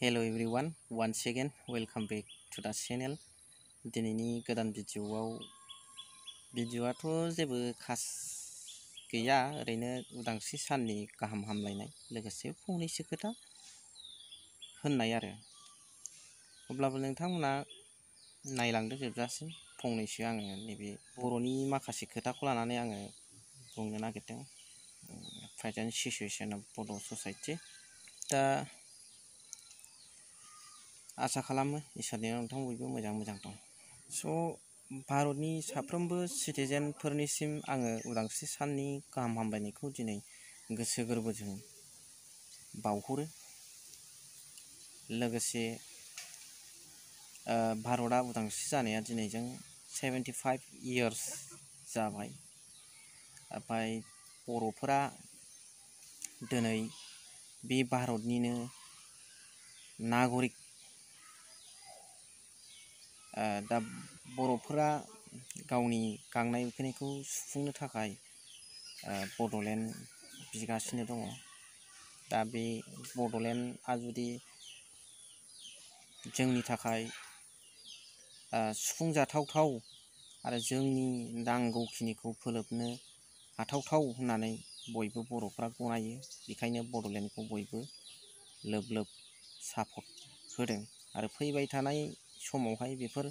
Hello everyone, once again welcome back to the channel. दिनैनि गोदान भिडिअ'आथ' जेबो खास गैया, ओरैनो उदांस्रि साननि गाहाम हामलायनाय लोगोसे फंनैसो खोथा होननाय आरो। अब्लाबो नोंथांमोना नायलांदो जोबजासिम। फंनैसो आङो नैबे बर'नि माखासे खोथाखौ लानानै आङो बुंनो नागिरदों। प्रेजेन्ट सिचुएसन अफ बड' ससाइटि। दा आसा खालामो इसोरनि नोंथां बयबो मोजां दं। भारतनि साफ्रोमबो सिटिजेनफोरनिसिम आङो उदांस्रि साननि गाहाम हामलायनायखौ दिनै गोसो गोरबोजों बावहरो। लोगोसे भारतआ उदांस्रि जानाया दिनैजों 75 इयार्स जाबाय। ओमफ्राय बर'फोरा दिनै बे भारतनिनो नागरिक। दा बर'फोरा गावनि गांनाय उखैनायखौ सुफुंनो थाखाय बड'लेण्ड बिगासिनो दङ। दा बे बड'लेण्डआ जुदि जोंनि थाखाय सुफुंजाथावथाव आरो जोंनि नांगौखिनिखौ फोलोबनो हाथावथाव होननानै बयबो बर'फ्रा गनायो। बेखायनो बड'लेण्डखौ बयबो लोब सापर्ट होदों आरो फैबाय थानाय समावहाय बेफोर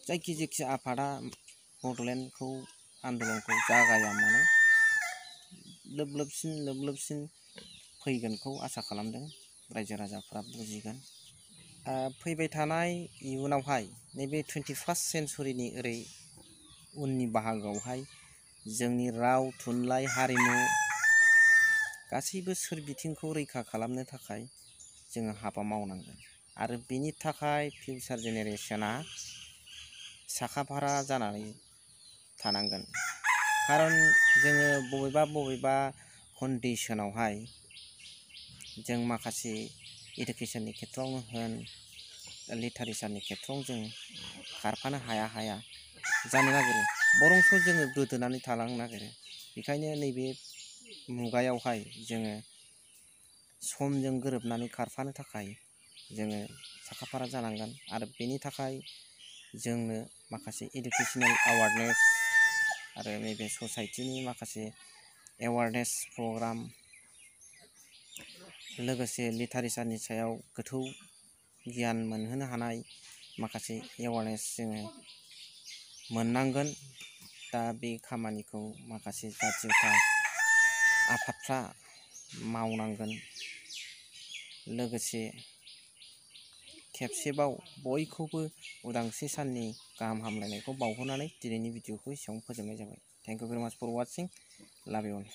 जायखि आफादा बड'लेण्डखौ आन्दलनखौ जागाया मानो लोबलोबसिन फैगोनखौ आसा खालामदों। रायजो राजाफ्रा बुजिगोन। फैबाय थानाय इयुनावहाय नैबे 21st सेन्चुरिनि ओरै उननि बाहागोआवहाय जोंनि राव थुनलाइ हारिमु गासैबो सोरबिथिंखौ रैखा खालामनो थाखाय जोङो हाबा मावनांगोन आरो बेनि थाखाय फिउचार जेनेरेशना साखाफारा जानानै थानांगोन। खारन जोङो बबेबा कन्डिशनावहाय जों माखासे इडुकेसननि खेथ्रआवनो होन लिटारेसारनि खेथ्रआव जों खारफानो हाया जानो नागिरो। बरंस जोङो गोदोनानै थालांनो नागिरो। बेखायनो नैबे मुगायावहाय जोङो समजों गोरोबनानै खारफानो थाखाय जोङो साखाफारा जानांगोन आरो बेनि थाखाय जोंनो माखासे इडुकेसनेल एवारनेस आरो नैबे ससाइटिनि माखासे एवारनेस प्रग्राम लोगोसे लिटारेसारनि सायाव गोथौ गियान मोनहोनो हानाय माखासे एवारनेस जोङो मोननांगोन। दा बे खामानिखौ माखासे जाथिगथा आफादफ्रा मावनांगोन। लोगोसे खेबसेबाव बयखौबो उदांस्रि साननि गाहाम हामलायनायखौ बावहरनानै दिनैनि भिडिअखौ एसेयावनो फोजोबनाय जाबाय। थेंक इउ भेरि माच फर वाचिं। लाभ इउ अल।